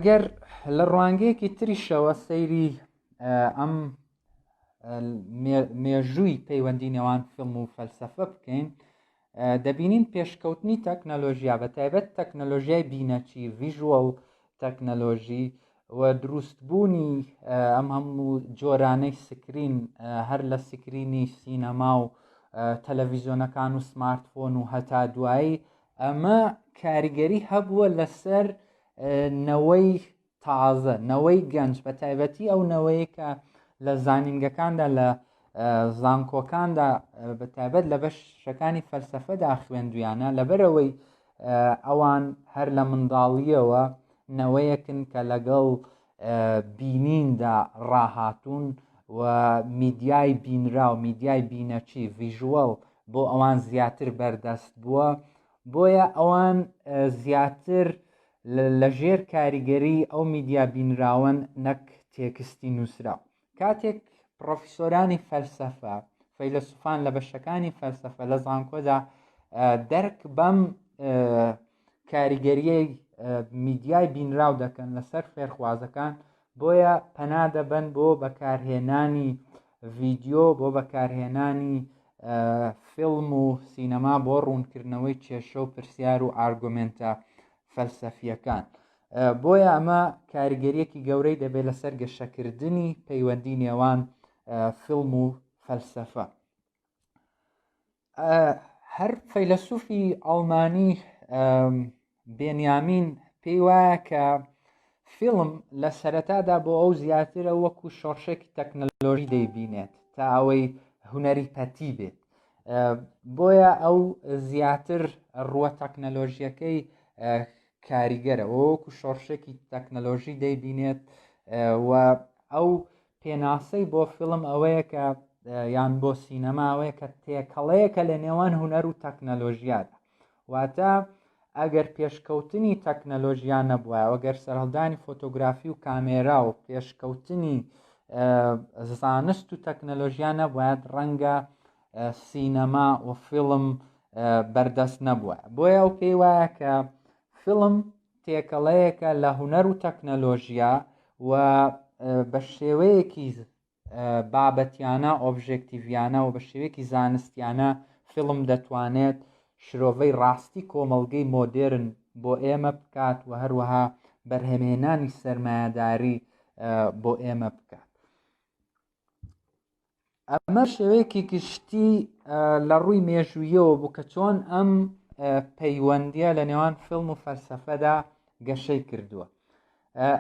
ئەگەر لە ڕوانگەیەکی تریشەوە سەیری ئەم مێژووی پەیوەندی نێوان فیلم و فەلسەفە بکەین دەبینین پێشکەوتنی تەکنەلۆژیا بە تایبەت تەکنەلۆژیای بینەچی visual تەکنەلۆژی و دروستبوونی ئەم هەموو جۆرانەی screen هەر لە screen ی سینەما و تەلەڤیزیۆنەکان و سمارتفۆن و هەتا دوایی ئەمە کاریگەری هەبووە لەسەر نەوەی تازە، نەوەی گەنج بە تایبەتی ئەو نەوەیە کە لە زانینگەکاندا لە زانکۆکاندا بە تایبەت لە بەشەکانی فەلسەفەدا خوێندویانە لەبەرەوەی ئەوان هەر لە منداڵیەوە نەوەیەکن کە لەگەڵ بینیندا ڕاهاتوون و میدیای بینراو میدیای بینەچی visual بۆ ئەوان زیاتر بەردەست بووە بۆیە ئەوان زیاتر لە ژێر کاریگەری ئەو میدیا بینراوەن نەک تێکستی نووسراو. کاتێک پڕۆفیسۆرانی فەلسەفە، فەیلەسوفان لە بەشەکانی فەلسەفە لە زانکۆدا دەرک بەم کاریگەریەی میدیای بینراو دەکەن لەسەر فێرخوازەکان، بۆیە پەنا دەبەن بۆ بەکارهێنانی ڤیدیۆ، بۆ بەکارهێنانی فیلم و سینەما بۆ ڕوونکردنەوەی کێشە و پرسیار و ئارگۆمێنتە فەلسەفییەکان. بۆیە ئەمە کاریگەریەکی گەورەی دەبێت لەسەر گەشەکردنی پەیوەندی نێوان فیلم و فەلسەفە. هەر فەیلەسوفی ئەڵمانی بێنیامین پێی وایە کە فیلم لە سەرەتادا بۆ ئەو زیاترە وەکو شۆڕشێکی تەکنەلۆژی دەیبینێت تا ئەوەی هونەری پەتی بێت بۆیە ئەو زیاتر ڕووە تەکنەلۆژیەکەی کاریگەرە وەکو شۆڕشێکی تەکنەلۆژی دەیبینێت و ئەو پێناسەی بۆ فیلم ئەوەیە کە یان بۆ سینەما ئەوەیە کە تێکەڵەیەکە لە نێوان هونەر و تەکنەلۆژیادا واتە ئەگەر پێشکەوتنی تەکنەلۆژیا نەبووە ئەگەر سەرهەڵدانی فۆتۆگرافی و کامێرا و پێشکەوتنی زانست و تەکنەلۆژیا نەبووە ڕەنگە سینەما و فیلم بەردەست نەبووە بۆیە ئەو پێی وایە کە فیلم تێکەڵەیەکە لە هونەر و تەکنەلۆژیا و بە شێوەیەکی بابەتیانە، ئۆبژێکتیڤیانە و بە شێوەیەکی زانستیانە فیلم دەتوانێت شرۆڤەی ڕاستی کۆمەڵگەی مۆدێرن بۆ ئێمە بکات و هەروەها بەرهەمهێنانی سەرمایەداری بۆ ئێمە بکات. ئەمە شێوەیەکی گشتی لە ڕووی مێژوویەوە بوو کە چۆن ئەم پەیوەندیە لە نێوان فیلم و فەلسەفەدا گەشەی کردووە.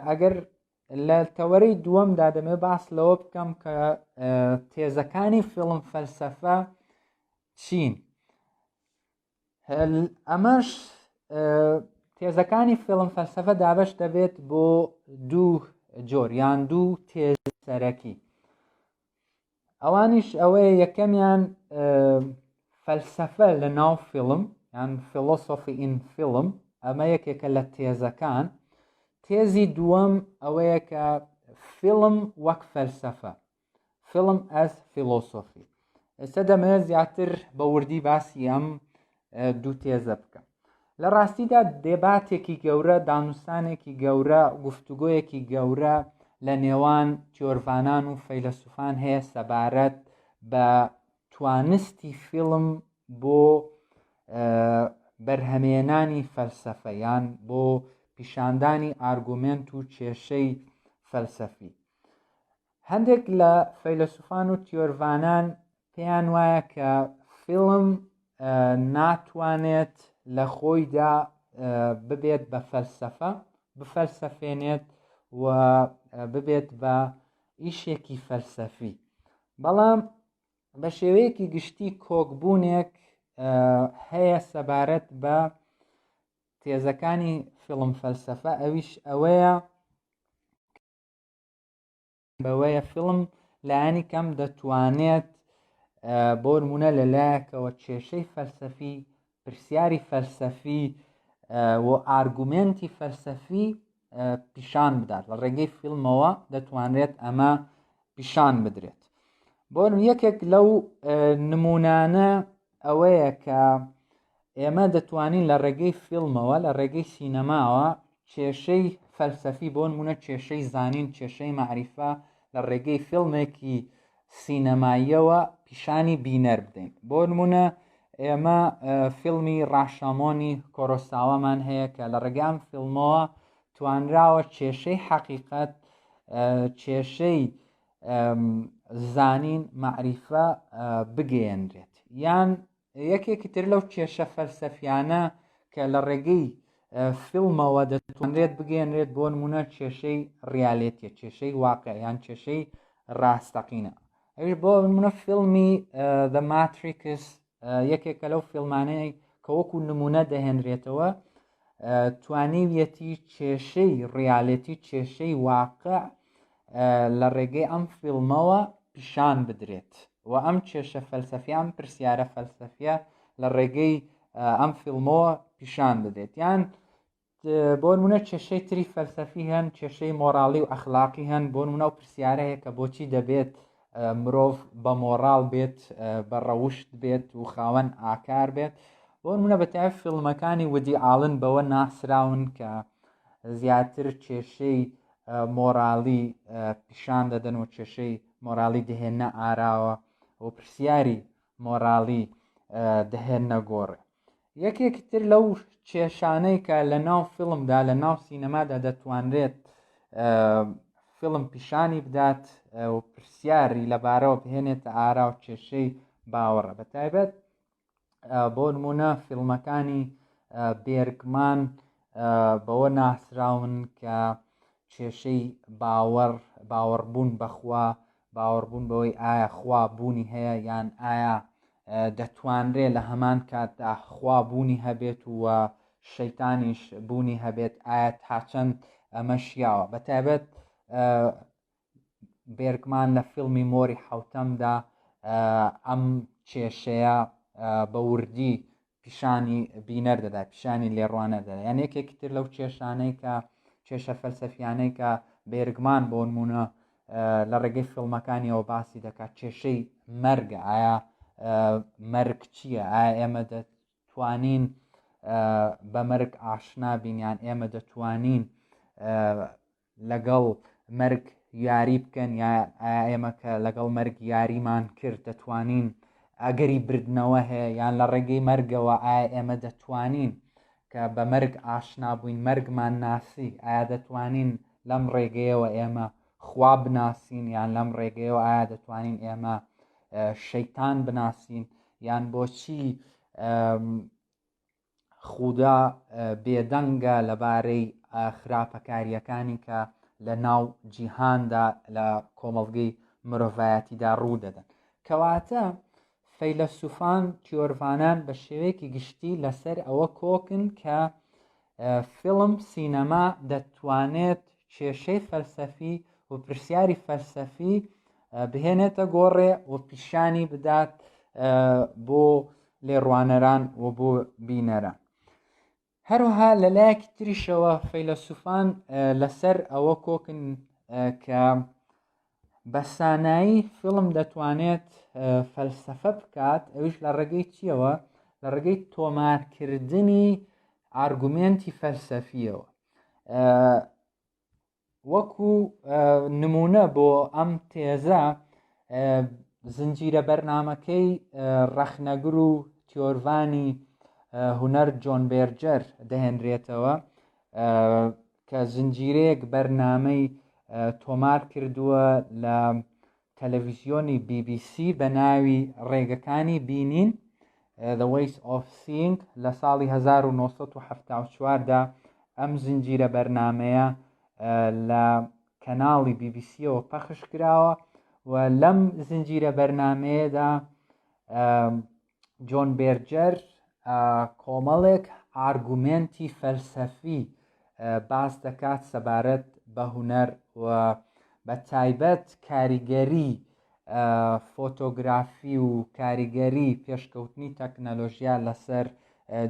ئەگەر لە تەوەرەی دووەمدا دەمێ باس لەوە بکەم کە تێزەکانی فیلم فەلسەفە چین ئەمەش تێزەکانی فیلم فەلسەفە دابش دەبێت بۆ دوو جۆر یان دوو تێز سەرەکی ئەوانیش ئەوەیە یەکەمیان فەلسەفە لە ناو فیلم یان philosophy in film ئەمە یەکێکە لە تێزەکان تێزی دووەم ئەوەیە کە فیلم وەک فەلسەفە film as philosophy ئێستا دەمەوێت زیاتر بە وردی باسی ئەم دوو تێزە بکەم لە ڕاستیدا دێباتێکی گەورە، دانوستانێکی گەورە، گفتوگۆیەکی گەورە لە نێوان تیۆرڤانان و فەیلەسوفان هەیە سەبارەت بە توانستی فیلم بۆ بەرهەمێنانی فەلسەفە یان بۆ پیشاندانی ئارگومێنت و کێشەی فەلسەفی. هەندێک لە فەیلەسوفان و تیۆرڤانان پێیان وایە کە فیلم ناتوانێت لە خۆیدا ببێت بە فەلسەفە بفەلسەفێنێت و ببێت بە ئیشێکی فەلسەفی بەڵام بە شێوەیەکی گشتی کۆکبوونێک هەیە سەبارەت بە تێزەکانی فیلم فەلسەفە ئەویش ئەوەیە بەوەیە فیلم لایەنی کەم دەتوانێت بۆ نمونە لە لایەکەوە کێشەی فەلسەفی پرسیاری فەلسەفی و ئارگومنتی فەلسەفی پیشان بدات لە ڕێگەی فیلمەوە دەتوانرێت ئەمە پیشان بدرێت بۆ یەکێک لەو نمونانە ئەوەیە کە ئێمە دەتوانین لە ڕێگەی فیلمەوە لە ڕێگەی سینەماوە کێشەی فەلسەفی بۆ نمونە کێشەی زانین کێشەی مەعریفە لە ڕێگەی فیلمێکی سینەماییەوە پیشانی بینەر بدەین بۆ نمونە ئێمە فیلمی ڕاشامۆنی کۆرۆساوامان هەیە کە لە ڕێگەی ئەم فیلمەوە توانراوە کێشەی حەقیقەت کێشەی زانین مەعریفە بگەیەنرێت یان یەکێکی تر لەو کێشە فەلسەفیانە کە لە ڕێگەی فیلمەوە دەتوانرێت بگەیەنرێت بۆ نمونە کێشەی ڕیالێتیە کێشەی واقع یان کێشەی ڕاستەقینە ئەویش بۆ نمونە فیلمی The Matrix یەکێکە لەو فیلمانەی کە وەکو نمونە دەهێنرێتەوە توانیویەتی کێشەی ڕیالێتی کێشەی واقع لە ڕێگەی ئەم فیلمەوە پیشان بدرێت و ئەم کێشە فەلسەفی ئەم پرسیارە فەلسەفیە لە ڕێگەی ئەم فیلمەوە پیشان بدرێت یان بۆ نمونە کێشەی تری فەلسەفی هەن کێشەی مۆراڵی و ئەخلاقی هەن بۆ نمونە و پرسیارە هەیە کە بۆچی دەبێت مرۆڤ بە مۆراڵ بێت بە ڕەوشت بێت و خاوەن ئاکار بێت بۆ نمونە بەتای فیلمەکانی ودی ئاڵن بەوە ناسراون کە زیاتر کێشەی مۆراڵی پیشان دەدەن و کێشەی مۆراڵی دەهێنە ئاراوە و پرسیاری مۆراڵی دەهێنە گۆڕێ یەکێکی تر لەو کێشانەی کە لە ناو فیلمدا لە ناو سینەمادا دەتوانرێت فیلم پیشانی بدات و پرسیاری لەبارەوە بهێنێتە ئارا و کێشەی باوەڕە بە تایبەت بۆ نمونە فیلمەکانی بێرگمان بەوە ناسراون کە کێشەی باوەڕ باوەڕبوون بەخوا باوەڕبوون بەوەی ئایا خوا بوونی هەیە یان ئایا دەتوانرێ لە هەمان کاتدا خوا بوونی هەبێت و شەیتانیش بوونی هەبێت ئایا تا چەند ئەمە شیاوە بە تایبەت بێرگمان لە فیلمی مۆری حوتەمدا ئەم کێشەیە بە وردی پیشانی بینەر دەدا پیشانی لێڕوانە دەدا یان یەکێکی تر لەو کێشانەی کە کێشە فەلسەفیانەی کە بێرگمان بۆ نمونە لە ڕێگەی فیلمەکانیەوە باسی دەکات کێشەی مەرگە ئایا مەرگ چییە ئایا ئێمە دەتوانین بە مەرگ ئاشنا بین یان ئێمە دەتوانین لەگەڵ مەرگ یاری بکەن یا ئایا ئێمە کە لەگەڵ مەرگ یاریمان کرد دەتوانین ئەگەری بردنەوە هەیە یان لە ڕێگەی مەرگەوە ئایا ئێمە دەتوانین کە بە مەرگ ئاشنا بووین مەرگمان ناسی ئایا دەتوانین لەم ڕێگەیەوە ئێمە خوا بناسین یان لەم ڕێگەیەوە ئایا دەتوانین ئێمە شەیتان بناسین یان بۆچی خودا بێدەنگە لەبارەی خراپەکارییەکانی کە لە ناو جیهاندا لە کۆمەڵگەی مرۆڤایەتیدا ڕوو دەدەن. کەواتە فەیلەسوفان، تیۆرڤانان بە شێوەیەکی گشتی لەسەر ئەوە کۆکن کە فیلم، سینەما دەتوانێت کێشەی فەلسەفی و پرسیاری فەلسەفی بهێنێتە گۆڕێ و پیشانی بدات بۆ لێڕوانەران و بۆ بینەران. هەروەها لە لایەکی تریشەوە فەیلەسوفان لەسەر ئەوە کۆکن کە بە سانایی فیلم دەتوانێت فەلسەفە بکات ئەویش لە ڕێگەی چیەوە لە ڕێگەی تۆمارکردنی ئارگومێنتی فەلسەفیەوە وەکو نمونە بۆ ئەم تێزە زنجیرە بەرنمەکەی ڕەخنەگر و تیۆرڤانی هونەر جۆن بێرجەر دەهێنرێتەوە کە زنجیرەیەک بەرنامەی تۆمار کردووە لە تەلەڤیزیۆنی بی بی سی بە ناوی ڕێگەکانی بینین The Ways of Seeing لە ساڵی 1974 دا ئەم زنجیرە بەرنامەیە لە کەناڵی بی بی سیەوە پەخش کراوە و لەم زنجیرە بەرنامەیەدا جۆن بێرجەر کۆمەڵێک ئارگومێنتی فەلسەفی باس دەکات سەبارەت بە هونەر و بە تایبەت کاریگەری فۆتۆگرافی و کاریگەری پێشکەوتنی تەکنەلۆژیا لەسەر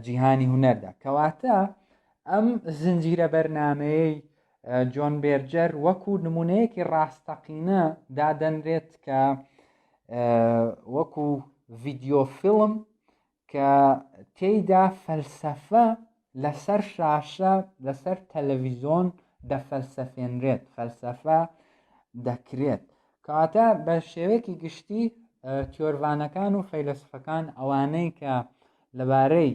جیهانی هونەردا کەواتە ئەم زنجیرە بەرنمەیەی جۆن بێرجەر وەکو نمونەیەکی ڕاستەقینە دادەنرێت کە وەکو ڤیدیۆ فیلم کە تێیدا فەلسەفە لەسەر شاشە لەسەر تەلەڤیزۆن دەفەلسەفێنرێت، فەلسەفە دەکرێت. کەواتە بە شێوەیەکی گشتی تیۆرڤانەکان و فەیلەسوفەکان ئەوانەی کە لەبارەی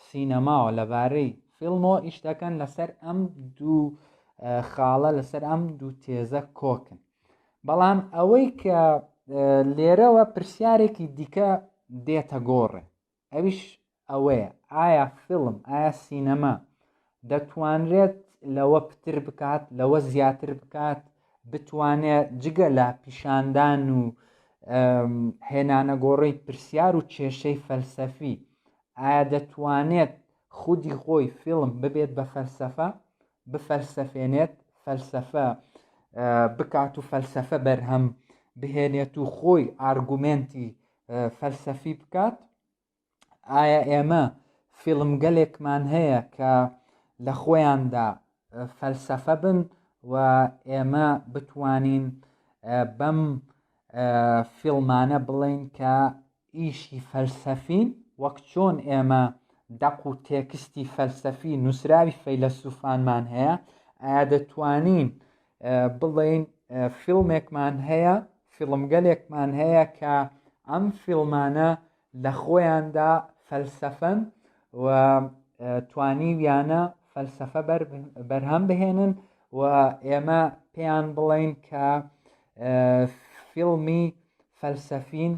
سینەماوە لەبارەی فیلمەوە ئیش دەکەن لەسەر ئەم دوو خاڵە لەسەر ئەم دوو تێزە کۆکن بەڵام ئەوەی کە لێرەوە پرسیارێکی دیکە دێتە گۆڕێ ئەویش ئەوەیە ئایا فیلم ئایا سینەما دەتوانرێت لەوە پتر بکات لەوە زیاتر بکات بتوانێت جگە لە پیشاندان و هێنانەگۆڕی پرسیار و کێشەی فەلسەفی ئایا دەتوانێت خودی خۆی فیلم ببێت بە فەلسەفە بفەلسەفێنێت فەلسەفە بکات و فەلسەفە بەرهەم بهێنێت و خۆی ئارگومێنتی فەلسەفی بکات ئایا ئێمە فیلمگەلێکمان هەیە کە لە خۆیاندا فەلسەفە بن و ئێمە بتوانین بەم فیلمانە بڵین کە ئیشی فەلسەفین وەک چۆن ئێمە دەق و تێکستی فەلسەفی نووسراوی فەیلەسوفانمان هەیە ئایا دەتوانین بڵێین فیلمێکمان هەیە فیلمگەلێکمان هەیە کە ئەم فیلمانە لە خۆیاندا فەلسەفەن و توانیویانە فەلسەفە بەرهەم بهێنن و ئێمە پێیان بڵین کە فیلمی فەلسەفین.